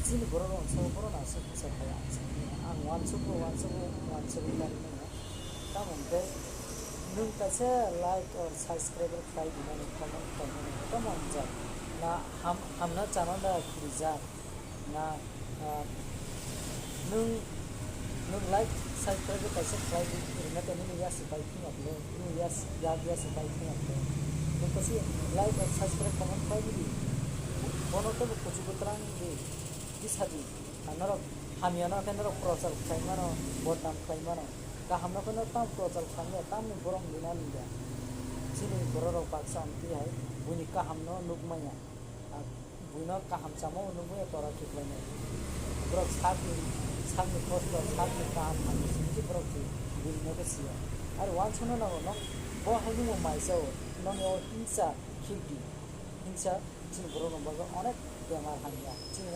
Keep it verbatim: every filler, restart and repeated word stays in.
Chini borok rok sabo borok no aswk bwsa khlai ang sakni ang uansukgo uansukgo uansukgwi manwi mano. Tamo hwnkhe nwng kaisa like or subscribe khlai di mani comment khlai mani tamo hamjak na ham hamna chana da khirijak na ah, nwng nwng like subscribe kaisa khlai di rwna tei nini yasi pai phiya bwle nini yas yak yasi pai phiya bwle nwng kaisa like or subscribe comment khlai di bono tei bo kuchugo twrang di. Tisadi, ang norok hamyano khe norok prochar khlai mano, bodnam khlai mano. Kahamno khe norok tamo prochar khlai mano, tamni borok lina liya. Chini borok rok baksa amtwi hai, buini kahamno nuk manya. Ah, buino kaham chamo nuk manya tora khe khlai mano. Borok sakni, sakni kosto, sakni kaham hamni simi se borok se buino khe siya. Ar uansukna nango, nok bo hai nungmo maisa o, nokni o himsa khibdi. Himsa chini borok rok bagwi onek bemar hamya. Chini